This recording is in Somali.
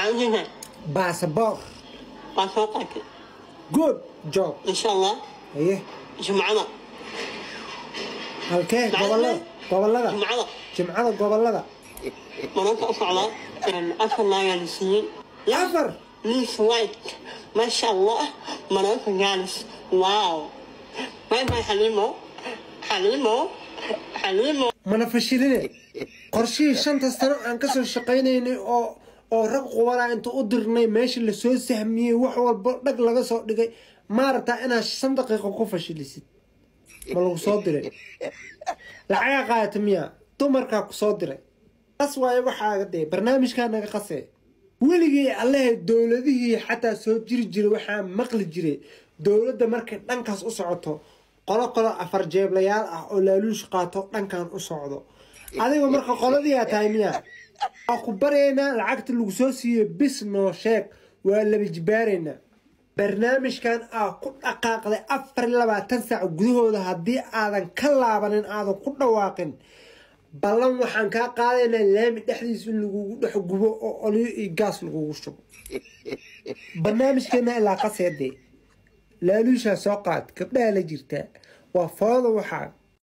Maxaa ujeedaa? Baasaboor. Waa soo qaatay. Good job. Insha Allah. Haye. Jumcada. Halkee? Gobolada, gobolada. Jumcada. Jimcada gobolada. Mararka u socdaa 4 naagaa la siiyey. 4. Please like. Masha Allah. Mararka gaalis. Wow. Bye bye Xaliimo. Xaliimo. Xaliimo. Mana fashiline qorshihii 5ta sano aan kasoo shaqaynaynay oo rag qubanaa inta u dirnay, meesha lasoo sahmiyey, wax walbo dhag laga soo dhigay, maaragtaa inaad 5 daqiiqo ku fashilisid? Ma lagu soo diray? Lacagaa qaadata miya? Dumarkaa ku soo diray? Qas waaye waxaaga dee, barnaamijkaa naga qasee. Weligii Allahe dowladihii xataa soo jiri jiray waxaa maqli jiray dowladda markay dhankaas u socoto qolo qolo 4 jeeblayaal ah oo laaluush qaato dhankan u socdo. Adiga marka qoladiyaa tahay miya? Waa ku baryaynaa, lacagta lagu soo siiyo bis noo sheeg, waa laba jibaaraynaa. Barnaamijkan aa ku dhaqaaqday 24 saac gudahooda haddii aadan ka laabanin, aadan ku dhawaaqin, ballan waxaan kaa qaadaynaa laami dhexdiisa in lagugu dhex gubo oo olyo iyo gaas lagugu shubo. Barnaamijkeena ilaa qaseedee laaluushaa soo qaad, gabdhaha la jirtaa, waa fooda waxaa.